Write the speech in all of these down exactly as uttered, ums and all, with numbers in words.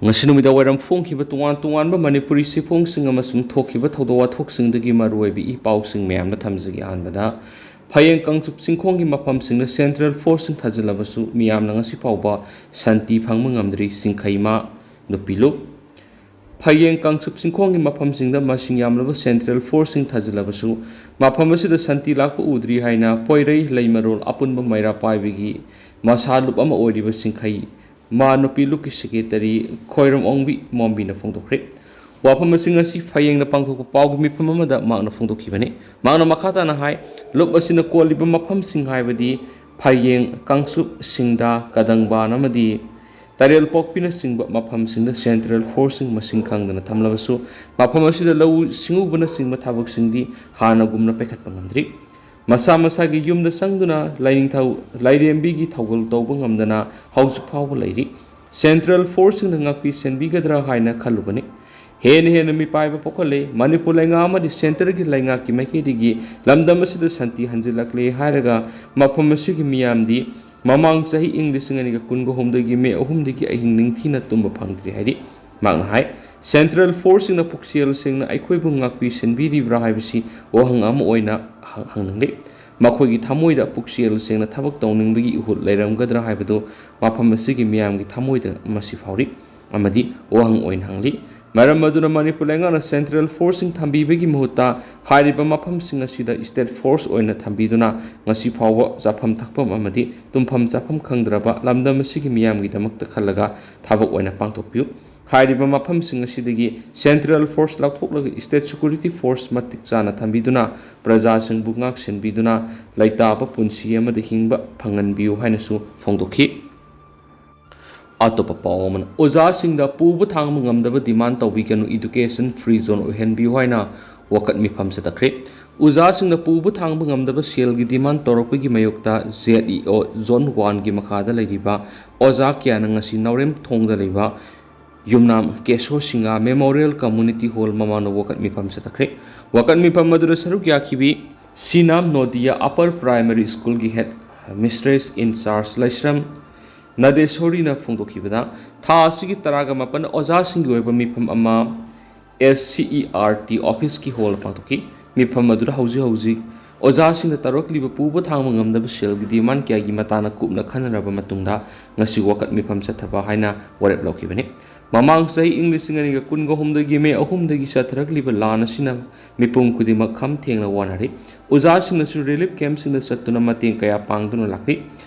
ꯉꯁꯤ ꯅꯨꯃꯤꯗꯥꯡ ꯋꯥꯏꯔꯝ ꯐꯣꯡꯈꯤꯕ ꯇꯣꯉꯥꯟ ꯇꯣꯉꯥꯟꯕ ꯃꯅꯤꯄꯨꯔꯤ ꯆꯦꯐꯣꯡꯁꯤꯡ ꯑꯃꯁꯨꯡ ꯊꯣꯛꯈꯤꯕ ꯊꯧꯗꯣꯛ ꯋꯥꯊꯣꯛꯁꯤꯡꯗꯒꯤ ꯃꯔꯨꯑꯣꯏꯕ ꯏ ꯄꯥꯎꯁꯤꯡ ꯃꯌꯥꯝꯅ ꯊꯝꯖꯒꯦ꯫ ꯑꯍꯥꯟꯕꯗ, ꯐꯌꯦꯡ ꯀꯥꯡꯆꯨꯞ ꯆꯤꯡꯈꯣꯡꯒꯤ ꯃꯐꯝꯁꯤꯡꯗ ꯁꯦꯟꯇ꯭ꯔꯦꯜ ꯐꯣꯔꯁꯁꯤꯡ ꯊꯥꯖꯤꯜꯂꯕꯁꯨ ꯃꯤꯌꯥꯝꯅ ꯉꯁꯤ ꯐꯥꯎꯕ ꯁꯥꯟꯇꯤ ꯐꯪꯕ ꯉꯝꯗ꯭ꯔꯤ꯫ ꯆꯤꯡꯈꯩꯃꯥ ꯅꯨꯄꯤ ꯂꯨꯞ꯫ ꯐꯌꯦꯡ ꯀꯥꯡꯆꯨꯞ ꯆꯤꯡꯈꯣꯡꯒꯤ ꯃꯐꯝꯁꯤꯡꯗ ꯃꯁꯤꯡ ꯌꯥꯝꯂꯕ ꯁꯦꯟꯇ꯭ꯔꯦꯜ ꯐꯣꯔꯁꯁꯤꯡ ꯊꯥꯖꯤꯜꯂꯕꯁꯨ ꯃꯐꯝ ꯑꯁꯤꯗ ꯁꯥꯟꯇꯤ ꯂꯥꯛꯄ ꯎꯗ꯭ꯔꯤ ꯍꯥꯏꯅ ꯄꯣꯏꯔꯩ ꯂꯩꯃꯔꯣꯜ ꯑꯄꯨꯟꯕ ꯃꯩꯔꯥ ꯄꯥꯏꯕꯒꯤ ꯃꯁꯥ ꯂꯨꯞ ꯑꯃ ꯑꯣꯏꯔꯤꯕ ꯆꯤꯡꯈꯩ ꯃꯥ ꯅꯨꯄꯤ ꯂꯨꯞꯀꯤ ꯁꯦꯀ꯭ꯔꯦꯇꯔꯤ ꯈꯣꯏꯔꯝ ꯑꯣꯡꯕꯤ ꯃꯣꯝꯕꯤꯅ ꯐꯣꯡꯗꯣꯛꯈ꯭ꯔꯦ꯫ ꯋꯥꯐꯝꯁꯤꯡ ꯑꯁꯤ ꯐꯌꯦꯡꯅ ꯄꯥꯡꯊꯣꯛꯄ ꯄꯥꯎꯒꯤ ꯃꯤꯐꯝ ꯑꯃꯗ ꯃꯍꯥꯛꯅ ꯐꯣꯡꯗꯣꯛꯈꯤꯕꯅꯤ꯫ ꯃꯍꯥꯛꯅ ꯃꯈꯥ ꯇꯥꯅ ꯍꯥꯏ, ꯂꯨꯞ ꯑꯁꯤꯅ ꯀꯣꯜꯂꯤꯕ ꯃꯐꯝꯁꯤꯡ ꯍꯥꯏꯕꯗꯤ ꯐꯌꯦꯡ, ꯀꯥꯡꯆꯨꯞ, ꯁꯤꯡꯗꯥ, ꯀꯗꯪꯕꯥꯟ ꯑꯃꯗꯤ ꯇꯔꯦꯜ ꯄꯣꯛꯄꯤꯅꯆꯤꯡꯕ ꯃꯐꯝꯁꯤꯡꯗ ꯁꯦꯟꯇ꯭ꯔꯦꯜ ꯐꯣꯔꯁꯁꯤꯡ ꯃꯁꯤꯡ ꯈꯪꯗꯅ ꯊꯝꯂꯕꯁꯨ ꯃꯐꯝ ꯑꯁꯤꯗ ꯂꯧꯎ ꯁꯤꯡꯎꯕꯅꯆꯤꯡꯕ ꯊꯕꯛꯁꯤꯡꯗꯤ ꯍꯥꯟꯅꯒꯨꯝꯅ ꯄꯥꯏꯈꯠꯄ ꯉꯝꯗ꯭ꯔꯤ꯫ ꯃꯁꯥ ꯃꯁꯥꯒꯤ ꯌꯨꯝꯗ ꯆꯪꯗꯨꯅ ꯂꯥꯏꯅꯤꯡꯊꯧ ꯂꯥꯏꯔꯦꯝꯕꯤꯒꯤ ꯊꯧꯒꯜ ꯇꯧꯕ ꯉꯝꯗꯅ ꯍꯧꯖꯤꯛ ꯐꯥꯎꯕ ꯂꯩꯔꯤ꯫ ꯁꯦꯟꯇ꯭ꯔꯦꯜ ꯐꯣꯔꯁꯁꯤꯡꯅ ꯉꯥꯛꯄꯤ ꯁꯦꯟꯕꯤꯒꯗ꯭ꯔꯥ ꯍꯥꯏꯅ ꯈꯜꯂꯨꯕꯅꯤ꯫ ꯍꯦꯟꯅ ꯍꯦꯟꯅ ꯃꯤꯄꯥꯏꯕ ꯄꯣꯛꯍꯜꯂꯦ꯫ ꯃꯅꯤꯄꯨꯔ ꯂꯩꯉꯥꯛ ꯑꯃꯗꯤ ꯁꯦꯟꯇꯔꯒꯤ ꯂꯩꯉꯥꯛꯀꯤ ꯃꯥꯏꯀꯩꯗꯒꯤ ꯂꯝꯗꯝ ꯑꯁꯤꯗ ꯁꯥꯟꯇꯤ ꯍꯟꯖꯤꯜꯂꯛꯂꯦ ꯍꯥꯏꯔꯒ ꯃꯐꯝ ꯑꯁꯤꯒꯤ ꯃꯤꯌꯥꯝꯗꯤ ꯃꯃꯥꯡ ꯆꯍꯤ ꯏꯪ ꯂꯤꯁꯤꯡ ꯑꯅꯤꯒ ꯀꯨꯟꯒ ꯑꯍꯨꯝꯗꯒꯤ ꯃꯦ ꯑꯍꯨꯝꯗꯒꯤ ꯑꯍꯤꯡ ꯅꯤꯡꯊꯤꯅ ꯇꯨꯝꯕ ꯐꯪꯗ꯭ꯔꯤ ꯍꯥꯏꯔꯤ꯫ ꯃꯍꯥꯛꯅ ꯍꯥꯏ, ꯁꯦꯟꯇ꯭ꯔꯦꯜ ꯐꯣꯔꯁꯁꯤꯡꯅ ꯄꯨꯛꯆꯦꯜ ꯁꯦꯡꯅ ꯑꯩꯈꯣꯏꯕꯨ ꯉꯥꯛꯄꯤ ꯁꯦꯟꯕꯤꯔꯤꯕ꯭ꯔꯥ ꯍꯥꯏꯕꯁꯤ ꯋꯥꯍꯪ ꯑꯃ ꯑꯣꯏꯅ ꯍꯪ-, ꯍꯪꯅꯤꯡꯂꯤ꯫ ꯃꯈꯣꯏꯒꯤ ꯊꯃꯣꯏꯗ ꯄꯨꯛꯆꯦꯜ ꯁꯦꯡꯅ ꯊꯕꯛ ꯇꯧꯅꯤꯡꯕꯒꯤ ꯏꯍꯨꯜ ꯂꯩꯔꯝꯒꯗ꯭ꯔꯥ ꯍꯥꯏꯕꯗꯨ ꯃꯐꯝ ꯑꯁꯤꯒꯤ ꯃꯤꯌꯥꯝꯒꯤ ꯊꯃꯣꯏꯗ ꯃꯁꯤ ꯐꯥꯎꯔꯤ꯫ ꯑꯃꯗꯤ ꯋꯥꯍꯪ ꯑꯣꯏꯅ ꯍꯪꯂꯤ꯫ ꯃꯔꯝ ꯑꯗꯨꯅ ꯃꯅꯤꯄꯨꯔ ꯂꯩꯉꯥꯛꯅ ꯁꯦꯟꯇ꯭ꯔꯦꯜ ꯐꯣꯔꯁꯁꯤꯡ ꯊꯝꯕꯤꯕꯒꯤ ꯃꯍꯨꯠꯇ ꯍꯥꯏꯔꯤꯕ ꯃꯐꯝꯁꯤꯡ ꯑꯁꯤꯗ ꯁ꯭ꯇꯦꯠ ꯐꯣꯔꯁ ꯑꯣꯏꯅ ꯊꯝꯕꯤꯗꯨꯅ ꯉꯁꯤ ꯐꯥꯎꯕ ꯆꯥꯐꯝ ꯊꯛꯐꯝ ꯑꯃꯗꯤ ꯇꯨꯝꯐꯝ ꯆꯥꯐꯝ ꯈꯪꯗ꯭ꯔꯕ ꯂꯝꯗꯝ ꯑꯁꯤꯒꯤ ꯃꯤꯌꯥꯝꯒꯤꯗꯃꯛꯇ ꯈꯜꯂꯒ ꯊꯕꯛ ꯑꯣꯏꯅ ꯄꯥꯡꯊꯣꯛꯄꯤꯌꯨ꯫ ꯍꯥꯏꯔꯤꯕ ꯃꯐꯝꯁꯤꯡ ꯑꯁꯤꯗꯒꯤ ꯁꯦꯟꯇ꯭ꯔꯦꯜ ꯐꯣꯔꯁ ꯂꯧꯊꯣꯛꯂꯒ ꯁ꯭ꯇꯦꯠ ꯁꯦꯀ꯭ꯌꯨꯔꯤꯇꯤ ꯐꯣꯔꯁ ꯃꯇꯤꯛ ꯆꯥꯅ ꯊꯝꯕꯤꯗꯨꯅ ꯄ꯭ꯔꯖꯥꯁꯤꯡꯕꯨ ꯉꯥꯛ ꯁꯦꯟꯕꯤꯗꯨꯅ ꯂꯩꯇꯥꯕ ꯄꯨꯟꯁꯤ ꯑꯃꯗ ꯍꯤꯡꯕ ꯐꯪꯍꯟꯕꯤꯌꯨ ꯍꯥꯏꯅꯁꯨ ꯐꯣꯡꯗꯣꯛꯈꯤ꯫ ꯑꯇꯣꯞꯄ ꯄꯥꯎ ꯑꯃꯅ, ꯑꯣꯖꯥꯁꯤꯡꯗ ꯄꯨꯕ ꯊꯥꯡꯕ ꯉꯝꯗꯕ ꯗꯤꯃꯥꯟ ꯇꯧꯕꯤꯒꯅꯨ, ꯏꯗꯨꯀꯦꯁꯟ ꯐ꯭ꯔꯤ ꯖꯣꯟ ꯑꯣꯏꯍꯟꯕꯤꯌꯨ ꯍꯥꯏꯅ ꯋꯥꯀꯠ ꯃꯤꯐꯝ ꯆꯠꯊꯈ꯭ꯔꯦ꯫ ꯑꯣꯖꯥꯁꯤꯡꯅ ꯄꯨꯕ ꯊꯥꯡꯕ ꯉꯝꯗꯕ ꯁꯦꯜꯒꯤ ꯗꯤꯃꯥꯟ ꯇꯧꯔꯛꯄꯒꯤ ꯃꯥꯌꯣꯛꯇ ꯖꯦꯠ ꯏ ꯑꯣ ꯖꯣꯟ ꯋꯥꯟꯒꯤ ꯃꯈꯥꯗ ꯂꯩꯔꯤꯕ ꯑꯣꯖꯥ ꯀꯌꯥꯅ ꯉꯁꯤ ꯅꯥꯎꯔꯦꯝꯊꯣꯡꯗ ꯂꯩꯕ ꯌꯨꯝꯅꯥꯝ ꯀꯦꯁꯣ ꯁꯤꯡꯍ ꯃꯦꯃꯣꯔꯤꯌꯦꯜ ꯀꯝꯃ꯭ꯌꯨꯅꯤꯇꯤ ꯍꯣꯜ ꯃꯃꯥꯡꯗ ꯋꯥꯀꯠ ꯃꯤꯐꯝ ꯆꯠꯊꯈ꯭ꯔꯦ꯫ ꯋꯥꯀꯠ ꯃꯤꯐꯝ ꯑꯗꯨꯗ ꯁꯔꯨꯛ ꯌꯥꯈꯤꯕꯤ ꯁꯤꯅꯥꯝ ꯅꯣꯗꯤꯌꯥ ꯑꯄꯔ ꯄ꯭ꯔꯥꯏꯃꯔꯤ ꯁ꯭ꯀꯨꯜꯒꯤ ꯍꯦꯗ ꯃꯤꯁꯇ꯭ꯔꯦꯁ ꯏꯟ ꯆꯥꯔꯖ ꯂꯥꯏꯁ꯭ꯔꯝ ꯅꯗꯦꯁꯣꯔꯤꯅ ꯐꯣꯡꯗꯣꯛꯈꯤꯕꯗ, ꯊꯥ ꯑꯁꯤꯒꯤ ꯇꯔꯥꯒ ꯃꯥꯄꯟ ꯑꯣꯖꯥꯁꯤꯡꯒꯤ ꯑꯣꯏꯕ ꯃꯤꯐꯝ ꯑꯃ S C E R T office ꯀꯤ hall ꯗ ꯄꯥꯡꯊꯣꯛꯈꯤ꯫ ꯃꯤꯐꯝ ꯑꯗꯨꯗ ꯍꯧꯖꯤꯛ ꯍꯧꯖꯤꯛ ꯑꯣꯖꯥꯁꯤꯡꯅ ꯇꯧꯔꯛꯂꯤꯕ ꯄꯨꯕ ꯊꯥꯡꯕ ꯉꯝꯗꯕ ꯁꯦꯜꯒꯤ demand ꯀꯌꯥꯒꯤ ꯃꯇꯥꯡꯗ ꯀꯨꯞꯅ ꯈꯟꯅꯔꯕ ꯃꯇꯨꯡꯗ ꯉꯁꯤ ꯋꯥꯀꯠ ꯃꯤꯐꯝ ꯆꯠꯊꯕ ꯍꯥꯏꯅ ꯋꯥꯔꯦꯞ ꯂꯧꯈꯤꯕꯅꯤ꯫ ꯃꯃꯥꯡ ꯆꯍꯤ ꯏꯪ ꯂꯤꯁꯤꯡ ꯑꯅꯤꯒ ꯀꯨꯟꯒ ꯍꯨꯝꯗꯣꯏꯒꯤ ꯃꯦ ꯑꯍꯨꯝꯗꯒꯤ ꯆꯠꯊꯔꯛꯂꯤꯕ ꯂꯥꯟ ꯑꯁꯤꯅ ꯃꯤꯄꯨꯝ ꯈꯨꯗꯤꯡꯃꯛ ꯈꯝ ꯊꯦꯡꯅ ꯋꯥꯅꯔꯤ꯫ ꯑꯣꯖꯥꯁꯤꯡꯅꯁꯨ relief camp ꯁꯤꯡꯗ ꯆꯠꯇꯨꯅ ꯃꯇꯦꯡ ꯀꯌꯥ ꯄꯥꯡꯗꯨꯅ ꯂꯥꯛꯂꯤ꯫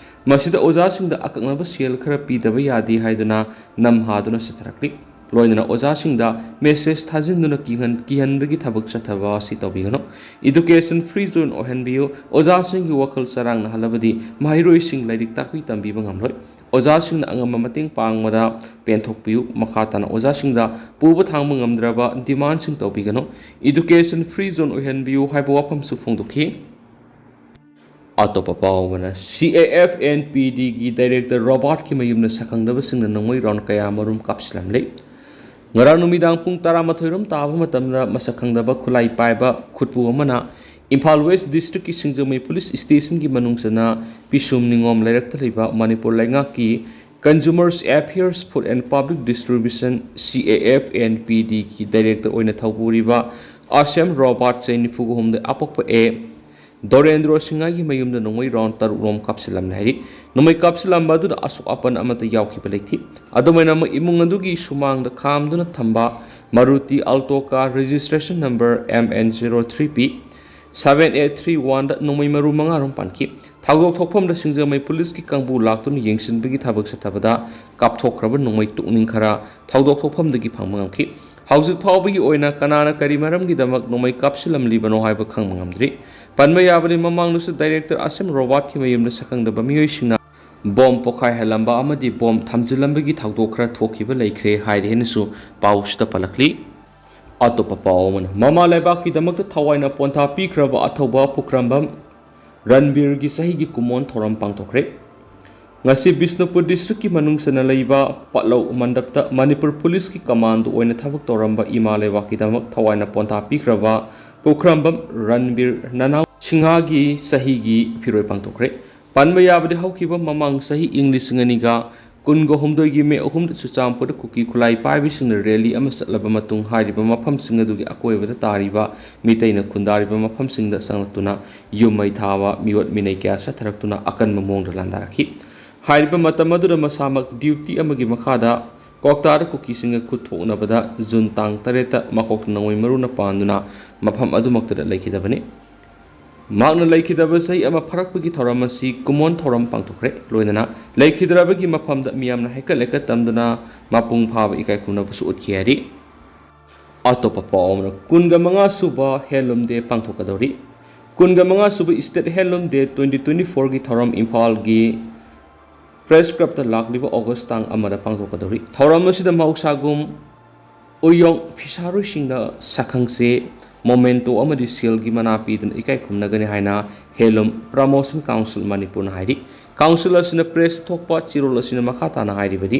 ꯃꯁꯤꯗ ꯑꯣꯖꯥꯁꯤꯡꯗ ꯑꯀꯛꯅꯕ ꯁꯦꯜ ꯈꯔ ꯄꯤꯗꯕ ꯌꯥꯗꯦ ꯍꯥꯏꯗꯨꯅ ꯅꯝꯍꯥꯗꯨꯅ ꯆꯠꯊꯔꯛꯂꯤ꯫ ꯂꯣꯏꯅꯅ ꯑꯣꯖꯥꯁꯤꯡꯗ message ꯊꯥꯖꯤꯟꯗꯨꯅ ꯀꯤꯍꯟ-, ꯀꯤꯍꯟꯕꯒꯤ ꯊꯕꯛ ꯆꯠꯊꯕ ꯑꯁꯤ ꯇꯧꯕꯤꯒꯅꯨ꯫ Education free zone ꯑꯣꯏꯍꯟꯕꯤꯌꯨ꯫ ꯑꯣꯖꯥꯁꯤꯡꯒꯤ ꯋꯥꯈꯜ ꯆꯔꯥꯡꯅꯍꯜꯂꯕꯗꯤ ꯃꯍꯩꯔꯣꯏꯁꯤꯡ ꯂꯥꯏꯔꯤꯛ ꯇꯥꯛꯄꯤ ꯇꯝꯕꯤꯕ ꯉꯝꯂꯣꯏ꯫ ꯑꯣꯖꯥꯁꯤꯡꯅ ꯑꯉꯝꯕ ꯃꯇꯦꯡ ꯄꯥꯡꯕꯗ ꯄꯦꯟꯊꯣꯛꯄꯤꯌꯨ꯫ ꯃꯈꯥ ꯇꯥꯅ ꯑꯣꯖꯥꯁꯤꯡꯗ ꯄꯨꯕ ꯊꯥꯡꯕ ꯉꯝꯗ꯭ꯔꯕ demand ꯁꯤꯡ ꯇꯧꯕꯤꯒꯅꯨ꯫ Education free zone ꯑꯣꯏꯍꯟꯕꯤꯌꯨ ꯍꯥꯏꯕ ꯋꯥꯐꯝꯁꯨ ꯐꯣꯡꯗꯣꯛꯈꯤ꯫ ꯑꯇꯣꯞꯄ ꯄꯥꯎ ꯑꯃꯅ, C A F N P D ꯒꯤ director ꯔꯣꯕꯥꯔꯠꯀꯤ ꯃꯌꯨꯝꯗ ꯁꯛꯈꯪꯗꯕꯁꯤꯡꯅ ꯅꯣꯡꯃꯩ round ꯀꯌꯥ ꯃꯔꯨꯝ ꯀꯥꯞꯁꯤꯜꯂꯝꯂꯦ꯫ ꯉꯔꯥꯡ ꯅꯨꯃꯤꯗꯥꯡ ꯄꯨꯡ ꯇꯔꯥꯃꯥꯊꯣꯏ ꯔꯣꯝ ꯇꯥꯕ ꯃꯇꯝꯗ ꯃꯁꯛ ꯈꯪꯗꯕ ꯈꯨꯠꯂꯥꯏ ꯄꯥꯏꯕ ꯈꯨꯠꯄꯨ ꯑꯃꯅ ꯏꯝꯐꯥꯜ West District ꯀꯤ ꯁꯤꯡꯖꯃꯩ Police Station ꯒꯤ ꯃꯅꯨꯡ ꯆꯟꯅ ꯄꯤꯁꯨꯝ ꯅꯤꯉꯣꯝ ꯂꯩꯔꯛꯇ ꯂꯩꯕ ꯃꯅꯤꯄꯨꯔ ꯂꯩꯉꯥꯛꯀꯤ Consumers Affairs, Food and Public Distribution, C A F N P D ꯒꯤ director ꯑꯣꯏꯅ ꯊꯧꯄꯨꯔꯤꯕ ꯑꯁꯦꯝ ꯔꯣꯕꯥꯔꯠ, ꯆꯍꯤ ꯅꯤꯐꯨꯒ ꯍꯨꯝꯗꯣꯏ, ꯑꯄꯣꯛꯄ ꯑꯦ ꯗꯣꯔꯦꯟꯗ꯭ꯔꯣ ꯁꯤꯡꯍꯒꯤ ꯃꯌꯨꯝꯗ ꯅꯣꯡꯃꯩ round ꯇꯔꯨꯛ ꯔꯣꯝ ꯀꯥꯞꯁꯤꯜꯂꯝꯂꯦ ꯍꯥꯏꯔꯤ꯫ ꯅꯣꯡꯃꯩ ꯀꯥꯞꯁꯤꯜꯂꯝꯕ ꯑꯗꯨꯗ ꯑꯁꯣꯛ ꯑꯄꯟ ꯑꯃꯠꯇ ꯌꯥꯎꯈꯤꯕ ꯂꯩꯇꯦ꯫ ꯑꯗꯨꯃꯥꯏꯅꯃꯛ ꯏꯃꯨꯡ ꯑꯗꯨꯒꯤ ꯁꯨꯃꯥꯡꯗ ꯈꯥꯝꯗꯨꯅ ꯊꯝꯕ Maruti Alto car registration number M N zero three P seven eight three one ꯗ ꯅꯣꯡꯃꯩ ꯃꯔꯨ ꯃꯉꯥ ꯔꯣꯝ ꯄꯥꯟꯈꯤ꯫ ꯊꯧꯗꯣꯛ ꯊꯣꯛꯐꯝꯗ ꯁꯤꯡꯖꯃꯩ Police ꯀꯤ ꯀꯥꯡꯕꯨ ꯂꯥꯛꯇꯨꯅ ꯌꯦꯡꯁꯤꯟꯕꯒꯤ ꯊꯕꯛ ꯆꯠꯊꯕꯗ ꯀꯥꯞꯊꯣꯛꯈ꯭ꯔꯕ ꯅꯣꯡꯃꯩ ꯇꯨꯛꯅꯤꯡ ꯈꯔ ꯊꯧꯗꯣꯛ ꯊꯣꯛꯐꯝꯗꯒꯤ ꯐꯪꯕ ꯉꯝꯈꯤ꯫ ꯍꯧꯖꯤꯛ ꯐꯥꯎꯕꯒꯤ ꯑꯣꯏꯅ ꯀꯅꯥꯅ ꯀꯔꯤ ꯃꯔꯝꯒꯤꯗꯃꯛ ꯅꯣꯡꯃꯩ ꯀꯥꯞꯁꯤꯜꯂꯝꯂꯤꯕꯅꯣ ꯍꯥꯏꯕ ꯈꯪꯕ ꯉꯝꯗ꯭ꯔꯤ꯫ ꯄꯟꯕ ꯌꯥꯕꯗꯤ, ꯃꯃꯥꯡꯗꯁꯨ director ꯑꯁꯦꯝ ꯔꯣꯕꯥꯔꯠꯀꯤ ꯃꯌꯨꯝꯗ ꯁꯛꯈꯪꯗꯕ ꯃꯤꯑꯣꯏꯁꯤꯡꯅ ꯕꯣꯝ ꯄꯣꯈꯥꯏꯍꯜꯂꯝꯕ ꯑꯃꯗꯤ ꯕꯣꯝ ꯊꯝꯖꯤꯜꯂꯝꯕꯒꯤ ꯊꯧꯗꯣꯛ ꯈꯔ ꯊꯣꯛꯈꯤꯕ ꯂꯩꯈ꯭ꯔꯦ ꯍꯥꯏꯔꯤ ꯍꯥꯏꯅꯁꯨ ꯄꯥꯎꯁꯤꯗ ꯄꯜꯂꯛꯂꯤ꯫ ꯑꯇꯣꯞꯄ ꯄꯥꯎ ꯑꯃꯅ, ꯃꯃꯥ ꯂꯩꯕꯥꯛꯀꯤꯗꯃꯛꯇ ꯊꯋꯥꯏꯅ ꯄꯣꯟꯊꯥ ꯄꯤꯈ꯭ꯔꯕ ꯑꯊꯧꯕ ꯄꯨꯈ꯭ꯔꯝꯕꯝ ꯔꯟꯕꯤꯔꯒꯤ ꯆꯍꯤꯒꯤ ꯀꯨꯃꯣꯟ ꯊꯧꯔꯝ ꯄꯥꯡꯊꯣꯛꯈ꯭ꯔꯦ꯫ ꯉꯁꯤ ꯕꯤꯁꯅꯨꯄꯨꯔ district ꯀꯤ ꯃꯅꯨꯡ ꯆꯟꯅ ꯂꯩꯕ ꯄꯠꯂꯧ ꯃꯟꯗꯞꯇ ꯃꯅꯤꯄꯨꯔ Police ꯀꯤ commando ꯑꯣꯏꯅ ꯊꯕꯛ ꯇꯧꯔꯝꯕ ꯏꯃꯥ ꯂꯩꯕꯥꯛꯀꯤꯗꯃꯛ ꯊꯋꯥꯏꯅ ꯄꯣꯟꯊꯥ ꯄꯤꯈ꯭ꯔꯕ ꯄꯨꯈ꯭ꯔꯝꯕꯝ ꯔꯟꯕꯤꯔ ꯅꯅꯥꯎ ꯁꯤꯡꯍꯒꯤ ꯆꯍꯤꯒꯤ ꯐꯤꯔꯣꯏ ꯄꯥꯡꯊꯣꯛꯈ꯭ꯔꯦ꯫ ꯄꯟꯕ ꯌꯥꯕꯗꯤ, ꯍꯧꯈꯤꯕ ꯃꯃꯥꯡ ꯆꯍꯤ ꯏꯪ ꯂꯤꯁꯤꯡ ꯑꯅꯤꯒ ꯀꯨꯟꯒ ꯍꯨꯝꯗꯣꯏꯒꯤ ꯃꯦ ꯑꯍꯨꯝꯗ ꯆꯨꯔꯆꯥꯟꯄꯨꯔꯗ ꯀꯨꯀꯤ ꯈꯨꯠꯂꯥꯏ ꯄꯥꯏꯕꯤꯁꯤꯡꯅ ꯔꯦꯂꯤ ꯑꯃ ꯆꯠꯂꯕ ꯃꯇꯨꯡ, ꯍꯥꯏꯔꯤꯕ ꯃꯐꯝꯁꯤꯡ ꯑꯗꯨꯒꯤ ꯑꯀꯣꯏꯕꯗ ꯇꯥꯔꯤꯕ ꯃꯤꯇꯩꯅ ꯈꯨꯟꯗꯥꯔꯤꯕ ꯃꯐꯝꯁꯤꯡꯗ ꯆꯪꯂꯛꯇꯨꯅ ꯌꯨꯝ ꯃꯩ ꯊꯥꯕ, ꯃꯤꯑꯣꯠ ꯃꯤꯅꯩ ꯀꯌꯥ ꯆꯠꯊꯔꯛꯇꯨꯅ ꯑꯀꯟꯕ ꯃꯑꯣꯡꯗ ꯂꯥꯟꯗꯥꯔꯛꯈꯤ꯫ ꯍꯥꯏꯔꯤꯕ ꯃꯇꯝ ꯑꯗꯨꯗ ꯃꯁꯥꯃꯛ ꯗ꯭ꯌꯨꯇꯤ ꯑꯃꯒꯤ ꯃꯈꯥꯗ ꯀ꯭ꯋꯥꯛꯇꯥꯗ ꯀꯨꯀꯤꯁꯤꯡꯒ ꯈꯨꯠ ꯊꯣꯛꯅꯕꯗ ꯖꯨꯟ ꯇꯥꯡ ꯇꯔꯦꯠꯇ ꯃꯀꯣꯛꯇ ꯅꯣꯡꯃꯩ ꯃꯔꯨꯅ ꯄꯥꯟꯗꯨꯅ ꯃꯐꯝ ꯑꯗꯨꯃꯛꯇꯗ ꯂꯩꯈꯤꯗꯕꯅꯤ꯫ ꯃꯍꯥꯛꯅ ꯂꯩꯈꯤꯗꯕ ꯆꯍꯤ ꯑꯃ ꯐꯥꯔꯛꯄꯒꯤ ꯊꯧꯔꯝ ꯑꯁꯤ ꯀꯨꯃꯣꯟ ꯊꯧꯔꯝ ꯄꯥꯡꯊꯣꯛꯈ꯭ꯔꯦ꯫ ꯂꯣꯏꯅꯅ ꯂꯩꯈꯤꯗ꯭ꯔꯕꯒꯤ ꯃꯐꯝꯗ ꯃꯤꯌꯥꯝꯅ ꯍꯩꯀꯠ ꯂꯩꯀꯠ ꯇꯝꯗꯨꯅ ꯃꯄꯨꯡ ꯐꯥꯕ ꯏꯀꯥꯏ ꯈꯨꯝꯅꯕꯁꯨ ꯎꯠꯈꯤ ꯍꯥꯏꯔꯤ꯫ ꯑꯇꯣꯞꯄ ꯄꯥꯎ ꯑꯃꯅ, ꯀꯨꯟꯒ ꯃꯉꯥ ꯁꯨꯕ ꯍꯦꯟꯂꯨꯝ ꯗꯦ ꯄꯥꯡꯊꯣꯛꯀꯗꯧꯔꯤ꯫ ꯀꯨꯟꯒ ꯃꯉꯥ ꯁꯨꯕ ꯏꯁꯇꯦꯠ ꯍꯦꯟꯂꯨꯝ ꯗꯦ ꯇ꯭ꯋꯦꯟꯇꯤ ꯇ꯭ꯋꯦꯟꯇꯤ ꯐꯣꯔꯒꯤ ꯊꯧꯔꯝ ꯏꯝꯐꯥꯜꯒꯤ ꯄ꯭ꯔꯦꯁ ꯀ꯭ꯂꯕꯇ ꯂꯥꯛꯂꯤꯕ ꯑꯣꯒꯁ ꯇꯥꯡ ꯑꯃꯗ ꯄꯥꯡꯊꯣꯛꯀꯗꯧꯔꯤ꯫ ꯊꯧꯔꯝ ꯑꯁꯤꯗ ꯃꯍꯧꯁꯥꯒꯨꯝ ꯎꯌꯣꯡ ꯐꯤꯁꯥꯔꯣꯏꯁꯤꯡꯗ ꯁꯛꯈꯪꯆꯦ, ꯃꯣꯃꯦꯟꯇꯣ ꯑꯃꯗꯤ ꯁꯦꯜꯒꯤ ꯃꯅꯥ ꯄꯤꯗꯨꯅ ꯏꯀꯥꯏ ꯈꯨꯝꯅꯒꯅꯤ ꯍꯥꯏꯅ ꯍꯦꯟꯂꯨꯝ ꯄ꯭ꯔꯃꯣꯁꯟ ꯀꯥꯎꯟꯁꯤꯜ ꯃꯅꯤꯄꯨꯔꯅ ꯍꯥꯏꯔꯤ꯫ ꯀꯥꯎꯟꯁꯤꯜ ꯑꯁꯤꯅ ꯄ꯭ꯔꯦꯁꯇ ꯊꯣꯛꯄ ꯆꯦꯔꯣꯜ ꯑꯁꯤꯅ ꯃꯈꯥ ꯇꯥꯅ ꯍꯥꯏꯔꯤꯕꯗꯤ,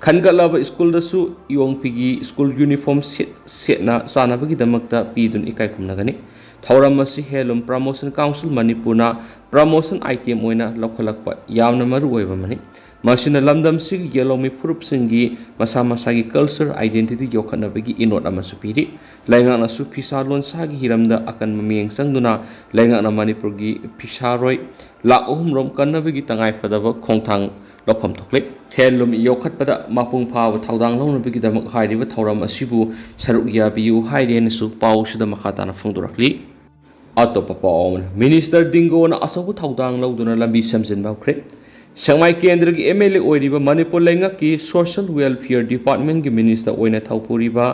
ꯈꯟꯒꯠꯂꯕ ꯁ꯭ꯀꯨꯜꯗꯁꯨ ꯏꯌꯣꯡ ꯐꯤꯒꯤ ꯁ꯭ꯀꯨꯜ ꯌꯨꯅꯤꯐꯣꯔꯝ ꯁꯦꯠ-, ꯁꯦꯠꯅ ꯆꯥꯅꯕꯒꯤꯗꯃꯛꯇ ꯄꯤꯗꯨꯅ ꯏꯀꯥꯏ ꯈꯨꯝꯅꯒꯅꯤ꯫ ꯊꯧꯔꯝ ꯑꯁꯤ ꯍꯦꯟꯂꯨꯝ ꯄ꯭ꯔꯃꯣꯁꯟ ꯀꯥꯎꯟꯁꯤꯜ ꯃꯅꯤꯄꯨꯔꯅ ꯄ꯭ꯔꯃꯣꯁꯟ ꯑꯥꯏꯇꯦꯝ ꯑꯣꯏꯅ ꯂꯧꯈꯠꯂꯛꯄ ꯌꯥꯝꯅ ꯃꯔꯨ ꯑꯣꯏꯕ ꯑꯃꯅꯤ꯫ ꯃꯁꯤꯅ ꯂꯝꯗꯝꯁꯤꯒꯤ ꯌꯦꯜꯍꯧꯃꯤ ꯐꯨꯔꯨꯞꯁꯤꯡꯒꯤ ꯃꯁꯥ ꯃꯁꯥꯒꯤ ꯀꯜꯆꯔ ꯑꯥꯏꯗꯦꯟꯇꯤꯇꯤ ꯌꯣꯛꯈꯠꯅꯕꯒꯤ ꯏꯅꯣꯠ ꯑꯃꯁꯨ ꯄꯤꯔꯤ꯫ ꯂꯩꯉꯥꯛꯅꯁꯨ ꯐꯤꯁꯥ ꯂꯣꯟꯁꯥꯒꯤ ꯍꯤꯔꯝꯗ ꯑꯀꯟꯕ ꯃꯤꯠꯌꯦꯡ ꯆꯪꯗꯨꯅ ꯂꯩꯉꯥꯛꯅ ꯃꯅꯤꯄꯨꯔꯒꯤ ꯐꯤꯁꯥꯔꯣꯏ ꯂꯥꯈ ꯑꯍꯨꯝ ꯔꯣꯝ ꯀꯟꯅꯕꯒꯤ ꯇꯉꯥꯏꯐꯗꯕ ꯈꯣꯡꯊꯥꯡ ꯂꯧꯐꯝ ꯊꯣꯛꯂꯦ꯫ ꯍꯦꯟꯂꯨꯝ ꯌꯣꯛꯈꯠꯄꯗ ꯃꯄꯨꯡ ꯐꯥꯕ ꯊꯧꯗꯥꯡ ꯂꯧꯅꯕꯒꯤꯗꯃꯛ ꯍꯥꯏꯔꯤꯕ ꯊꯧꯔꯝ ꯑꯁꯤꯕꯨ ꯁꯔꯨꯛ ꯌꯥꯕꯤꯌꯨ ꯍꯥꯏꯔꯤ ꯍꯥꯏꯅꯁꯨ ꯄꯥꯎꯁꯤꯗ ꯃꯈꯥ ꯇꯥꯅ ꯐꯣꯡꯗꯣꯔꯛꯂꯤ꯫ ꯑꯇꯣꯞꯄ ꯄꯥꯎ ꯑꯃꯅ, ꯃꯤꯅꯤꯁꯇꯔ ꯗꯤꯡꯒꯣꯅ ꯑꯆꯧꯕ ꯊꯧꯗꯥꯡ ꯂꯧꯗꯨꯅ ꯂꯝꯕꯤ ꯁꯦꯝꯖꯤꯟꯕ ꯍꯧꯈ꯭ꯔꯦ꯫ ꯁꯦꯛꯃꯥꯏ ꯀꯦꯟꯗ꯭ꯔꯒꯤ ꯑꯦꯝ ꯑꯦꯜ ꯑꯦ ꯑꯣꯏꯔꯤꯕ ꯃꯅꯤꯄꯨꯔ ꯂꯩꯉꯥꯛꯀꯤ ꯁꯣꯁꯤꯌꯦꯜ ꯋꯦꯜꯐꯤꯌꯔ ꯗꯤꯄꯥꯔꯠꯃꯦꯟꯒꯤ ꯃꯤꯅꯤꯁꯇꯔ ꯑꯣꯏꯅ ꯊꯧꯄꯨꯔꯤꯕ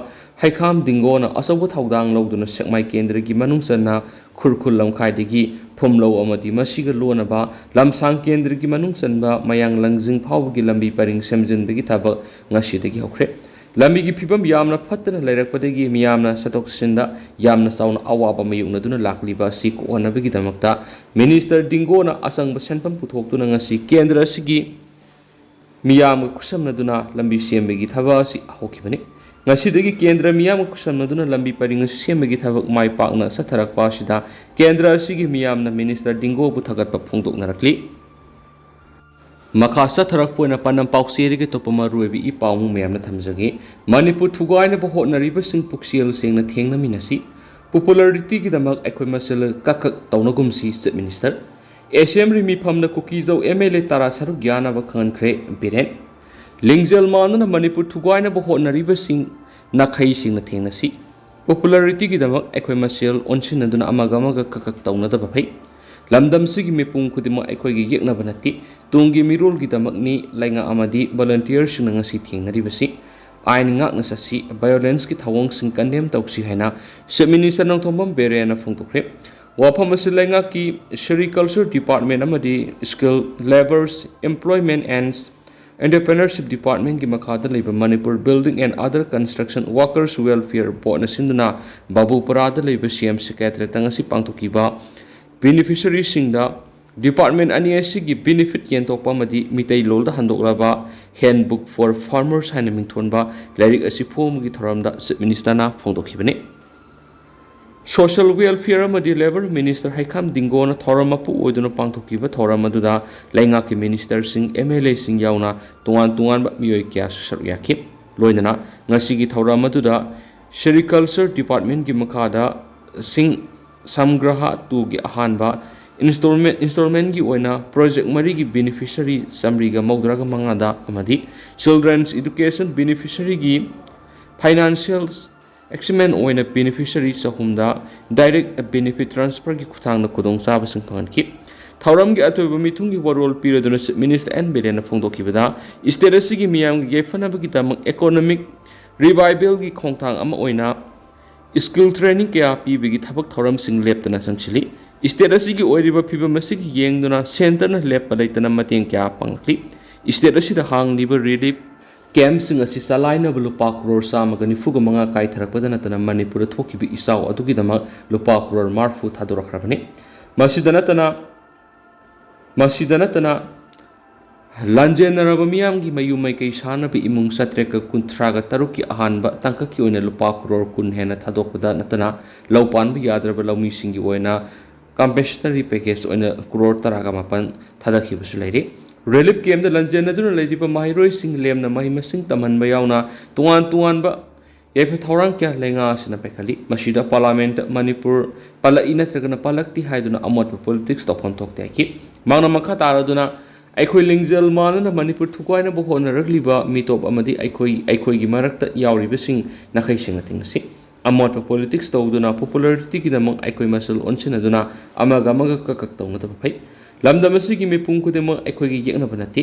ꯍꯩꯈꯥꯝ ꯗꯤꯡꯒꯣꯅ ꯑꯆꯧꯕ ꯊꯧꯗꯥꯡ ꯂꯧꯗꯨꯅ ꯁꯦꯛꯃꯥꯏ ꯀꯦꯟꯗ꯭ꯔꯒꯤ ꯃꯅꯨꯡ ꯆꯟꯅ ꯈꯨꯔꯈꯨꯜ ꯂꯝꯈꯥꯏꯗꯒꯤ ꯐꯨꯝꯂꯧ ꯑꯃꯗꯤ ꯃꯁꯤꯒ ꯂꯣꯟꯅꯕ ꯂꯝꯁꯥꯡ ꯀꯦꯟꯗ꯭ꯔꯒꯤ ꯃꯅꯨꯡ ꯆꯟꯕ ꯃꯌꯥꯡ ꯂꯪꯖꯤꯡ ꯐꯥꯎꯕꯒꯤ ꯂꯝꯕꯤ ꯄꯔꯤꯡ ꯁꯦꯝꯖꯤꯟꯕꯒꯤ ꯊꯕꯛ ꯉꯁꯤꯗꯒꯤ ꯍꯧꯈ꯭ꯔꯦ꯫ ꯂꯝꯕꯤꯒꯤ ꯐꯤꯕꯝ ꯌꯥꯝꯅ ꯐꯠꯇꯅ ꯂꯩꯔꯛꯄꯗꯒꯤ ꯃꯤꯌꯥꯝꯅ ꯆꯠꯊꯣꯛ ꯆꯠꯁꯤꯟꯗ ꯌꯥꯝꯅ ꯆꯥꯎꯅ ꯑꯋꯥꯕ ꯃꯥꯌꯣꯛꯅꯗꯨꯅ ꯂꯥꯛꯂꯤꯕ ꯑꯁꯤ ꯀꯣꯛꯍꯟꯅꯕꯒꯤꯗꯃꯛꯇ ꯃꯤꯅꯤꯁꯇꯔ ꯗꯤꯡꯒꯣꯅ ꯑꯆꯪꯕ ꯁꯦꯟꯐꯝ ꯄꯨꯊꯣꯛꯇꯨꯅ ꯉꯁꯤ ꯀꯦꯟꯗ꯭ꯔ ꯑꯁꯤꯒꯤ ꯃꯤꯌꯥꯝꯒ ꯈꯨꯠꯁꯝꯅꯗꯨꯅ ꯂꯝꯕꯤ ꯁꯦꯝꯕꯒꯤ ꯊꯕꯛ ꯑꯁꯤ ꯍꯧꯈꯤꯕꯅꯤ꯫ ꯉꯁꯤꯗꯒꯤ ꯀꯦꯟꯗ꯭ꯔ ꯃꯤꯌꯥꯝꯒ ꯈꯨꯠꯁꯝꯅꯗꯨꯅ ꯂꯝꯕꯤ ꯄꯔꯤꯡ ꯑꯁꯤ ꯁꯦꯝꯕꯒꯤ ꯊꯕꯛ ꯃꯥꯏ ꯄꯥꯛꯅ ꯆꯠꯊꯔꯛꯄ ꯑꯁꯤꯗ ꯀꯦꯟꯗ꯭ꯔ ꯑꯁꯤꯒꯤ ꯃꯤꯌꯥꯝꯅ ꯃꯤꯅꯤꯁꯇꯔ ꯗꯤꯡꯒꯣꯕꯨ ꯊꯥꯒꯠꯄ ꯐꯣꯡꯗꯣꯛꯅꯔꯛꯂꯤ꯫ ꯃꯈꯥ ꯆꯠꯊꯔꯛꯄ ꯑꯣꯏꯅ ꯄꯥꯟꯗꯝ ꯄꯥꯎꯆꯦꯗꯒꯤ ꯑꯇꯣꯞꯄ ꯃꯔꯨꯑꯣꯏꯕ ꯏ ꯄꯥꯎ ꯑꯃꯨꯛ ꯃꯌꯥꯝꯅ ꯊꯝꯖꯒꯦ꯫ ꯃꯅꯤꯄꯨꯔ ꯊꯨꯒꯥꯏꯅꯕ ꯍꯣꯠꯅꯔꯤꯕꯁꯤꯡ ꯄꯨꯛꯆꯦꯜ ꯁꯦꯡꯅ ꯊꯦꯡꯅꯃꯤꯟꯅꯁꯤ꯫ ꯄꯣꯄꯨꯂꯔꯤꯇꯤꯒꯤꯗꯃꯛ ꯑꯩꯈꯣꯏ ꯃꯁꯦꯜ ꯀꯛ ꯀꯛ ꯇꯧꯅꯒꯨꯝꯁꯤ, ꯆꯤꯐ ꯃꯤꯅꯤꯁꯇꯔ꯫ ꯑꯦꯁꯦꯝꯕ꯭ꯂꯤ ꯃꯤꯐꯝꯗ ꯀꯨꯀꯤꯖꯧ ꯑꯦꯝ ꯑꯦꯜ ꯑꯦ ꯇꯔꯥ ꯁꯔꯨꯛ ꯌꯥꯅꯕ ꯈꯪꯍꯟꯈ꯭ꯔꯦ, ꯕꯤꯔꯦꯟ꯫ ꯂꯤꯡꯖꯦꯜ ꯃꯥꯟꯅꯅ ꯃꯅꯤꯄꯨꯔ ꯊꯨꯒꯥꯏꯅꯕ ꯍꯣꯠꯅꯔꯤꯕꯁꯤꯡ ꯅꯥꯈꯩꯁꯤꯡꯅ ꯊꯦꯡꯅꯁꯤ꯫ ꯄꯣꯄꯨꯂꯔꯤꯇꯤꯒꯤꯗꯃꯛ ꯑꯩꯈꯣꯏ ꯃꯁꯦꯜ ꯑꯣꯟꯁꯤꯟꯅꯗꯨꯅ ꯑꯃꯒ ꯑꯃꯒ ꯀꯛ ꯀꯛ ꯇꯧꯅꯗꯕ ꯐꯩ꯫ ꯂꯝꯗꯝꯁꯤꯒꯤ ꯃꯤꯄꯨꯝ ꯈꯨꯗꯤꯡꯃꯛ ꯑꯩꯈꯣꯏꯒꯤ ꯌꯦꯛꯅꯕ ꯅꯠꯇꯦ꯫ ꯇꯨꯡꯒꯤ ꯃꯤꯔꯣꯜꯒꯤꯗꯃꯛꯅꯤ ꯂꯩꯉꯥꯛ ꯑꯃꯗꯤ ꯚꯣꯂꯨꯟꯇꯤꯌꯔꯁꯤꯡꯅ ꯉꯁꯤ ꯊꯦꯡꯅꯔꯤꯕꯁꯤ꯫ ꯑꯥꯏꯟ ꯉꯥꯛꯅ ꯆꯠꯁꯤ, ꯚꯥꯏꯑꯣꯂꯦꯟꯁꯀꯤ ꯊꯧꯑꯣꯡꯁꯤꯡ ꯀꯟꯗꯦꯝ ꯇꯧꯁꯤ ꯍꯥꯏꯅ ꯆꯤꯐ ꯃꯤꯅꯤꯁꯇꯔ ꯅꯣꯡꯊꯣꯝꯕꯝ ꯕꯤꯔꯦꯟꯅ ꯐꯣꯡꯗꯣꯛꯈ꯭ꯔꯦ꯫ ꯋꯥꯐꯝ ꯑꯁꯤ ꯂꯩꯉꯥꯛꯀꯤ ꯁꯦꯔꯤꯀꯜꯆꯔ ꯗꯤꯄꯥꯔꯠꯃꯦꯟ ꯑꯃꯗꯤ skill, labours, employment and entrepreneurship ꯗꯤꯄꯥꯔꯠꯃꯦꯟꯒꯤ ꯃꯈꯥꯗ ꯂꯩꯕ Manipur building and other construction workers welfare ꯕꯣꯔꯗꯅ ꯁꯤꯟꯗꯨꯅ ꯕꯥꯕꯨꯄꯨꯔꯥꯗ ꯂꯩꯕ ꯁꯤ ꯑꯦꯝ ꯁꯦꯀ꯭ꯔꯦꯇꯔꯤꯌꯦꯠꯇ ꯉꯁꯤ ꯄꯥꯡꯊꯣꯛꯈꯤꯕ ꯕꯦꯅꯤꯐꯤꯁꯔꯤꯁꯤꯡꯗ ꯗꯤꯄꯥꯔꯠꯃꯦꯟ ꯑꯅꯤ ꯑꯁꯤꯒꯤ ꯕꯦꯅꯤꯐꯤꯠ ꯌꯦꯟꯊꯣꯛꯄ ꯑꯃꯗꯤ ꯃꯤꯇꯩꯂꯣꯟꯗ ꯍꯟꯗꯣꯛꯂꯕ Handbook for Farmers ꯍꯥꯏꯅ ꯃꯤꯡꯊꯣꯟꯕ ꯂꯥꯏꯔꯤꯛ ꯑꯁꯤ ꯐꯣꯡꯕꯒꯤ ꯊꯧꯔꯝꯗ ꯆꯤꯐ ꯃꯤꯅꯤꯁꯇꯔꯅ ꯐꯣꯡꯗꯣꯛꯈꯤꯕꯅꯤ꯫ ꯁꯣꯁꯤꯌꯦꯜ ꯋꯦꯜꯐꯤꯌꯔ ꯑꯃꯗꯤ ꯂꯦꯕꯔ ꯃꯤꯅꯤꯁꯇꯔ ꯍꯩꯈꯥꯝ ꯗꯤꯡꯒꯣꯅ ꯊꯧꯔꯝ ꯃꯄꯨ ꯑꯣꯏꯗꯨꯅ ꯄꯥꯡꯊꯣꯛꯈꯤꯕ ꯊꯧꯔꯝ ꯑꯗꯨꯗ ꯂꯩꯉꯥꯛꯀꯤ ꯃꯤꯅꯤꯁꯇꯔꯁꯤꯡ, ꯑꯦꯝ ꯑꯦꯜ ꯑꯦꯁꯤꯡ ꯌꯥꯎꯅ ꯇꯣꯉꯥꯟ ꯇꯣꯉꯥꯟꯕ ꯃꯤꯑꯣꯏ ꯀꯌꯥꯁꯨ ꯁꯔꯨꯛ ꯌꯥꯈꯤ꯫ ꯂꯣꯏꯅꯅ ꯉꯁꯤꯒꯤ ꯊꯧꯔꯝ ꯑꯗꯨꯗ ꯁꯦꯔꯤꯀꯜꯆꯔ ꯗꯤꯄꯥꯔꯠꯃꯦꯟꯒꯤ ꯃꯈꯥꯗ ꯁꯤꯡ ꯁꯝꯒ꯭ꯔꯍꯥ ꯇꯨꯒꯤ ꯑꯍꯥꯟꯕ ꯏꯟꯁꯇꯣꯜꯃꯦꯟ, ꯏꯟꯁꯇꯣꯜꯃꯦꯟꯒꯤ ꯑꯣꯏꯅ ꯄ꯭ꯔꯣꯖꯦꯛ ꯃꯔꯤꯒꯤ ꯕꯦꯅꯤꯐꯤꯁꯔꯤ ꯆꯥꯃꯔꯤꯒ ꯃꯧꯗ꯭ꯔꯥꯒ ꯃꯉꯥꯗ ꯑꯃꯗꯤ ꯆꯤꯜꯗ꯭ꯔꯦꯟꯁ ꯏꯗꯨꯀꯦꯁꯟ ꯕꯦꯅꯤꯐꯤꯁꯔꯤꯒꯤ ꯐꯥꯏꯅꯥꯟꯁꯤꯌꯦꯜ ꯑꯦꯛꯁꯃꯦꯟ ꯑꯣꯏꯅ ꯕꯦꯅꯤꯐꯤꯁꯔꯤ ꯆꯍꯨꯝꯗ ꯗꯥꯏꯔꯦꯛ ꯕꯦꯅꯤꯐꯤꯠ ꯇ꯭ꯔꯥꯟꯁꯐꯔꯒꯤ ꯈꯨꯠꯊꯥꯡꯗ ꯈꯨꯗꯣꯡꯆꯥꯕꯁꯤꯡ ꯐꯪꯍꯟꯈꯤ꯫ ꯊꯧꯔꯝꯒꯤ ꯑꯇꯣꯏꯕ ꯃꯤꯊꯨꯡꯒꯤ ꯋꯥꯔꯣꯜ ꯄꯤꯔꯗꯨꯅ ꯆꯤꯐ ꯃꯤꯅꯤꯁꯇꯔ ꯑꯦꯟ ꯕꯤꯔꯦꯟꯅ ꯐꯣꯡꯗꯣꯛꯈꯤꯕꯗ, ꯁ꯭ꯇꯦꯠ ꯑꯁꯤꯒꯤ ꯃꯤꯌꯥꯝꯒꯤ ꯌꯥꯏꯐꯅꯕꯒꯤꯗꯃꯛ ꯏꯀꯣꯅꯣꯃꯤꯛ ꯔꯤꯚꯥꯏꯚꯦꯜꯒꯤ ꯈꯣꯡꯊꯥꯡ ꯑꯃ ꯑꯣꯏꯅ ꯁ꯭ꯀꯤꯜ ꯇ꯭ꯔꯦꯅꯤꯡ ꯀꯌꯥ ꯄꯤꯕꯒꯤ ꯊꯕꯛ ꯊꯧꯔꯝꯁꯤꯡ ꯂꯦꯞꯇꯅ ꯆꯪꯁꯤꯜꯂꯤ꯫ ꯁ꯭ꯇꯦꯠ ꯑꯁꯤꯒꯤ ꯑꯣꯏꯔꯤꯕ ꯐꯤꯕꯝ ꯑꯁꯤꯒꯤ ꯌꯦꯡꯗꯨꯅ ꯁꯦꯟꯇꯔꯅ ꯂꯦꯞꯄ ꯂꯩꯇꯅ ꯃꯇꯦꯡ ꯀꯌꯥ ꯄꯥꯡꯂꯛꯂꯤ꯫ ꯁ꯭ꯇꯦꯠ ꯑꯁꯤꯗ ꯍꯥꯡꯂꯤꯕ ꯔꯤꯂꯤꯐ ꯀꯦꯝꯞꯁꯤꯡ ꯑꯁꯤ ꯆꯂꯥꯏꯅꯕ ꯂꯨꯄꯥ ꯀ꯭ꯔꯣꯔ ꯆꯥꯝꯃꯒ ꯅꯤꯐꯨꯒ ꯃꯉꯥ ꯀꯥꯏꯊꯔꯛꯄꯗ ꯅꯠꯇꯅ ꯃꯅꯤꯄꯨꯔꯗ ꯊꯣꯛꯈꯤꯕ ꯏꯆꯥꯎ ꯑꯗꯨꯒꯤꯗꯃꯛ ꯂꯨꯄꯥ ꯀ꯭ꯔꯣꯔ ꯃꯔꯤꯐꯨ ꯊꯥꯗꯣꯔꯛꯈ꯭ꯔꯕꯅꯤ꯫ ꯃꯁꯤꯗ ꯅꯠꯇꯅ, ꯃꯁꯤꯗ ꯅꯠꯇꯅ ꯂꯥꯟꯖꯦꯟꯅꯔꯕ ꯃꯤꯌꯥꯝꯒꯤ ꯃꯌꯨꯝ ꯃꯩꯀꯩ ꯁꯥꯅꯕ ꯏꯃꯨꯡ ꯆꯥꯇ꯭ꯔꯦꯠꯀ ꯀꯨꯟꯊ꯭ꯔꯥꯒ ꯇꯔꯨꯛꯀꯤ ꯑꯍꯥꯟꯕ ꯇꯥꯡꯀꯛꯀꯤ ꯑꯣꯏꯅ ꯂꯨꯄꯥ ꯀ꯭ꯔꯣꯔ ꯀꯨꯟ ꯍꯦꯟꯅ ꯊꯥꯗꯣꯛꯄꯗ ꯅꯠꯇꯅ ꯂꯧ ꯄꯥꯟꯕ ꯌꯥꯗ꯭ꯔꯕ ꯂꯧꯃꯤꯁꯤꯡꯒꯤ ꯑꯣꯏꯅ ꯀꯝꯄꯦꯟꯁꯦꯇꯔꯤ ꯄꯦꯀꯦꯖ ꯑꯣꯏꯅ ꯀ꯭ꯔꯣꯔ ꯇꯔꯥꯒ ꯃꯥꯄꯟ ꯊꯥꯗꯈꯤꯕꯁꯨ ꯂꯩꯔꯤ꯫ ꯔꯤꯂꯤꯐ ꯀꯦꯝꯞꯇ ꯂꯟꯖꯦꯟꯅꯗꯨꯅ ꯂꯩꯔꯤꯕ ꯃꯍꯩꯔꯣꯏꯁꯤꯡ ꯂꯦꯝꯅ ꯃꯍꯩ ꯃꯁꯤꯡ ꯇꯝꯍꯟꯕ ꯌꯥꯎꯅ ꯇꯣꯉꯥꯟ ꯇꯣꯉꯥꯟꯕ ꯌꯥꯏꯐ ꯊꯧꯔꯥꯡ ꯀꯌꯥ ꯂꯩꯉꯥꯛ ꯑꯁꯤꯅ ꯄꯥꯏꯈꯠꯂꯤ꯫ ꯃꯁꯤꯗ ꯄꯥꯔꯂꯥꯃꯦꯟꯠꯇ ꯃꯅꯤꯄꯨꯔ ꯄꯜꯂꯛꯏ ꯅꯠꯇ꯭ꯔꯒꯅ ꯄꯜꯂꯛꯇꯦ ꯍꯥꯏꯗꯨꯅ ꯑꯃꯣꯠꯄ ꯄꯣꯂꯤꯇꯤꯛꯁ ꯇꯧꯐꯝ ꯊꯣꯛꯇꯦ ꯍꯥꯏꯈꯤ꯫ ꯃꯍꯥꯛꯅ ꯃꯈꯥ ꯇꯥꯔꯗꯨꯅ ꯑꯩꯈꯣꯏ ꯂꯤꯡꯖꯦꯜ ꯃꯥꯟꯅꯅ ꯃꯅꯤꯄꯨꯔ ꯊꯨꯒꯥꯏꯅꯕ ꯍꯣꯠꯅꯔꯛꯂꯤꯕ ꯃꯤꯇꯣꯞ ꯑꯃꯗꯤ ꯑꯩꯈꯣꯏ, ꯑꯩꯈꯣꯏꯒꯤ ꯃꯔꯛꯇ ꯌꯥꯎꯔꯤꯕꯁꯤꯡ ꯅꯥꯈꯩ ꯁꯦꯡꯅ ꯊꯦꯡꯅꯁꯤ꯫ ꯑꯃꯣꯠꯄ ꯄꯣꯂꯤꯇꯤꯛꯁ ꯇꯧꯗꯨꯅ ꯄꯣꯄꯨꯂꯔꯤꯇꯤꯒꯤꯗꯃꯛ ꯑꯩꯈꯣꯏ ꯃꯁꯦꯜ ꯑꯣꯟꯁꯤꯟꯅꯗꯨꯅ ꯑꯃꯒ ꯑꯃꯒ ꯀꯛ ꯀꯛ ꯇꯧꯅꯗꯕ ꯐꯩ꯫ ꯂꯝꯗꯝ ꯑꯁꯤꯒꯤ ꯃꯤꯄꯨꯝ ꯈꯨꯗꯤꯡꯃꯛ ꯑꯩꯈꯣꯏꯒꯤ ꯌꯦꯛꯅꯕ ꯅꯠꯇꯦ꯫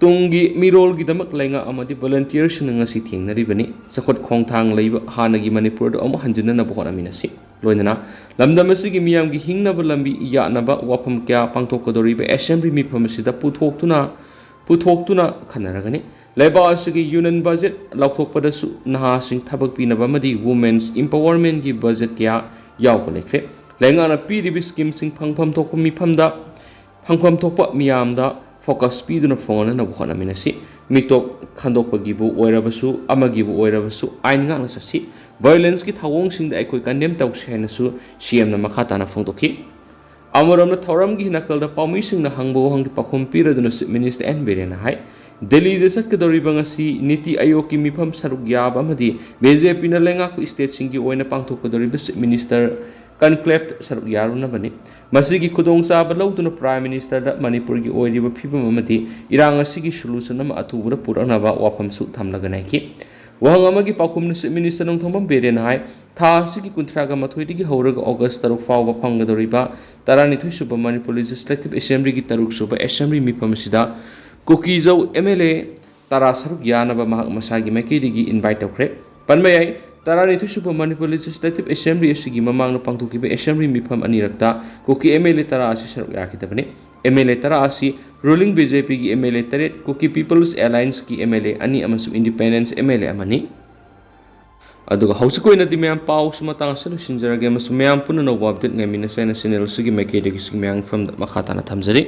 ꯇꯨꯡꯒꯤ ꯃꯤꯔꯣꯜꯒꯤꯗꯃꯛ ꯂꯩꯉꯥꯛ ꯑꯃꯗꯤ ꯚꯣꯂꯨꯟꯇꯤꯌꯔꯁꯤꯡꯅ ꯉꯁꯤ ꯊꯦꯡꯅꯔꯤꯕꯅꯤ꯫ ꯆꯥꯎꯈꯠ ꯈꯣꯡꯊꯥꯡ ꯂꯩꯕ ꯍꯥꯟꯅꯒꯤ ꯃꯅꯤꯄꯨꯔꯗꯨ ꯑꯃꯨꯛ ꯍꯟꯖꯤꯟꯅꯅꯕ ꯍꯣꯠꯅꯃꯤꯟꯅꯁꯤ꯫ ꯂꯣꯏꯅꯅ ꯂꯝꯗꯝ ꯑꯁꯤꯒꯤ ꯃꯤꯌꯥꯝꯒꯤ ꯍꯤꯡꯅꯕ ꯂꯝꯕꯤ ꯌꯥꯠꯅꯕ ꯋꯥꯐꯝ ꯀꯌꯥ ꯄꯥꯡꯊꯣꯛꯀꯗꯧꯔꯤꯕ ꯑꯦꯁꯦꯝꯕ꯭ꯂꯤ ꯃꯤꯐꯝ ꯑꯁꯤꯗ ꯄꯨꯊꯣꯛꯇꯨꯅ, ꯄꯨꯊꯣꯛꯇꯨꯅ ꯈꯟꯅꯔꯒꯅꯤ꯫ ꯂꯩꯕꯥꯛ ꯑꯁꯤꯒꯤ ꯌꯨꯅꯤꯌꯟ ꯕꯖꯦꯠ ꯂꯥꯎꯊꯣꯛꯄꯗꯁꯨ ꯅꯍꯥꯁꯤꯡ ꯊꯕꯛ ꯄꯤꯅꯕ ꯑꯃꯗꯤ ꯋꯨꯃꯦꯟꯁ ꯏꯝꯄꯥꯋꯔꯃꯦꯟꯒꯤ ꯕꯖꯦꯠ ꯀꯌꯥ ꯌꯥꯎꯕ ꯂꯩꯈ꯭ꯔꯦ꯫ ꯂꯩꯉꯥꯛꯅ ꯄꯤꯔꯤꯕ ꯁ꯭ꯀꯤꯝꯁꯤꯡ ꯐꯪꯐꯝ ꯊꯣꯛꯄ ꯃꯤꯐꯝꯗ, ꯐꯪꯐꯝ ꯊꯣꯛꯄ ꯃꯤꯌꯥꯝꯗ ꯐꯣꯀꯁ ꯄꯤꯗꯨꯅ ꯐꯪꯍꯟꯅꯕ ꯍꯣꯠꯅꯃꯤꯟꯅꯁꯤ꯫ ꯃꯤꯇꯣꯞ ꯈꯟꯗꯣꯛꯄꯒꯤꯕꯨ ꯑꯣꯏꯔꯕꯁꯨ, ꯑꯃꯒꯤꯕꯨ ꯑꯣꯏꯔꯕꯁꯨ ꯑꯥꯏꯟ ꯉꯥꯛꯅ ꯆꯠꯁꯤ꯫ ꯚꯥꯏꯑꯣꯂꯦꯟꯁꯀꯤ ꯊꯧꯑꯣꯡꯁꯤꯡꯗ ꯑꯩꯈꯣꯏ ꯀꯟꯗꯦꯝ ꯇꯧꯁꯤ ꯍꯥꯏꯅꯁꯨ ꯁꯤ ꯑꯦꯝꯅ ꯃꯈꯥ ꯇꯥꯅ ꯐꯣꯡꯗꯣꯛꯈꯤ꯫ ꯑꯃꯔꯣꯝꯗ ꯊꯧꯔꯝꯒꯤ ꯅꯥꯀꯜꯗ ꯄꯥꯎꯃꯤꯁꯤꯡꯅ ꯍꯪꯕ ꯋꯥꯍꯪꯒꯤ ꯄꯥꯎꯈꯨꯝ ꯄꯤꯔꯗꯨꯅ ꯆꯤꯐ ꯃꯤꯅꯤꯁꯇꯔ ꯑꯦꯟ ꯕꯤꯔꯦꯟꯅ ꯍꯥꯏ, ꯗꯦꯜꯂꯤꯗ ꯆꯠꯀꯗꯧꯔꯤꯕ ꯉꯁꯤ ꯅꯤꯇꯤ ꯑꯌꯣꯒꯀꯤ ꯃꯤꯐꯝ ꯁꯔꯨꯛ ꯌꯥꯕ ꯑꯃꯗꯤ ꯕꯤ ꯖꯦ ꯄꯤꯅ ꯂꯩꯉꯥꯛꯄ ꯁ꯭ꯇꯦꯠꯁꯤꯡꯒꯤ ꯑꯣꯏꯅ ꯄꯥꯡꯊꯣꯛꯀꯗꯧꯔꯤꯕ ꯆꯤꯐ ꯃꯤꯅꯤꯁꯇꯔ ꯀꯟꯀ꯭ꯂꯦꯞꯇ ꯁꯔꯨꯛ ꯌꯥꯔꯨꯅꯕꯅꯤ꯫ ꯃꯁꯤꯒꯤ ꯈꯨꯗꯣꯡꯆꯥꯕ ꯂꯧꯗꯨꯅ ꯄ꯭ꯔꯥꯏꯝ ꯃꯤꯅꯤꯁꯇꯔꯗ ꯃꯅꯤꯄꯨꯔꯒꯤ ꯑꯣꯏꯔꯤꯕ ꯐꯤꯕꯝ ꯑꯃꯗꯤ ꯏꯔꯥꯡ ꯑꯁꯤꯒꯤ ꯁꯣꯂꯨꯁꯟ ꯑꯃ ꯑꯊꯨꯕꯗ ꯄꯨꯔꯛꯅꯕ ꯋꯥꯐꯝꯁꯨ ꯊꯝꯂꯒꯅꯤ ꯍꯥꯏꯈꯤ꯫ ꯋꯥꯍꯪ ꯑꯃꯒꯤ ꯄꯥꯎꯈꯨꯝꯗ ꯆꯤꯐ ꯃꯤꯅꯤꯁꯇꯔ ꯅꯣꯡꯊꯣꯝꯕꯝ ꯕꯤꯔꯦꯟꯅ ꯍꯥꯏ, ꯊꯥ ꯑꯁꯤꯒꯤ ꯀꯨꯟꯊ꯭ꯔꯥꯒ ꯃꯥꯊꯣꯏꯗꯒꯤ ꯍꯧꯔꯒ ꯑꯣꯒꯁ ꯇꯔꯨꯛ ꯐꯥꯎꯕ ꯐꯪꯒꯗꯧꯔꯤꯕ ꯇꯔꯥꯅꯤꯊꯣꯏ ꯁꯨꯕ ꯃꯅꯤꯄꯨꯔ ꯂꯦꯖꯤꯁꯂꯦꯇꯤꯚ ꯑꯦꯁꯦꯝꯕ꯭ꯂꯤꯒꯤ ꯇꯔꯨꯛ ꯁꯨꯕ ꯑꯦꯁꯦꯝꯕ꯭ꯂꯤ ꯃꯤꯐꯝ ꯑꯁꯤꯗ ꯀꯨꯀꯤꯖꯧ ꯑꯦꯝ ꯑꯦꯜ ꯑꯦ ꯇꯔꯥ ꯁꯔꯨꯛ ꯌꯥꯅꯕ ꯃꯍꯥꯛ ꯃꯁꯥꯒꯤ ꯃꯥꯏꯀꯩꯗꯒꯤ ꯏꯟꯚꯥꯏꯠ ꯇꯧꯈ꯭ꯔꯦ꯫ ꯄꯟꯕ ꯌꯥꯏ, ꯇꯔꯥꯅꯤꯊꯣꯏ ꯁꯨꯕ ꯃꯅꯤꯄꯨꯔ ꯂꯦꯖꯤꯁꯂꯦꯇꯤꯚ ꯑꯦꯁꯦꯝꯕ꯭ꯂꯤ ꯑꯁꯤꯒꯤ ꯃꯃꯥꯡꯗ ꯄꯥꯡꯊꯣꯛꯈꯤꯕ ꯑꯦꯁꯦꯝꯕ꯭ꯂꯤ ꯃꯤꯐꯝ ꯑꯅꯤꯔꯛꯇ ꯀꯨꯀꯤ ꯑꯦꯝ ꯑꯦꯜ ꯑꯦ ꯇꯔꯥ ꯑꯁꯤ ꯁꯔꯨꯛ ꯌꯥꯈꯤꯗꯕꯅꯤ꯫ ꯑꯦꯝ ꯑꯦꯜ ꯑꯦ ꯇꯔꯥ ꯑꯁꯤ ꯔꯨꯂꯤꯡ ꯕꯤ ꯖꯦ ꯄꯤꯒꯤ ꯑꯦꯝ ꯑꯦꯜ ꯑꯦ ꯇꯔꯦꯠ, ꯀꯨꯀꯤ ꯄꯤꯄꯜꯁ ꯑꯦꯂꯥꯏꯟꯁꯀꯤ ꯑꯦꯝ ꯑꯦꯜ ꯑꯦ ꯑꯅꯤ ꯑꯃꯁꯨꯡ ꯏꯟꯗꯤꯄꯦꯟꯗꯦꯟꯁ ꯑꯦꯝ ꯑꯦꯜ ꯑꯦ ꯑꯃꯅꯤ꯫ ꯑꯗꯨꯒ ꯍꯧꯖꯤꯛꯀꯤ ꯑꯣꯏꯅꯗꯤ ꯃꯌꯥꯝ ꯄꯥꯎꯁꯤ ꯃꯇꯥꯡ ꯑꯁꯤꯗ ꯂꯣꯏꯁꯤꯟꯖꯔꯒꯦ ꯑꯃꯁꯨꯡ ꯃꯌꯥꯝ ꯄꯨꯟꯅ ꯑꯅꯧꯕ ꯑꯞꯗꯦꯠ ꯉꯥꯏꯃꯤꯟꯅꯁꯦ ꯍꯥꯏꯅ ꯆꯦꯅꯦꯜ ꯑꯁꯤꯒꯤ ꯃꯥꯏꯀꯩꯗꯒꯤ ꯁꯤ ꯃꯌꯥꯝꯒꯤ ꯃꯐꯝꯗ ꯃꯈꯥ ꯇꯥꯅ ꯊꯝꯖꯔꯤ꯫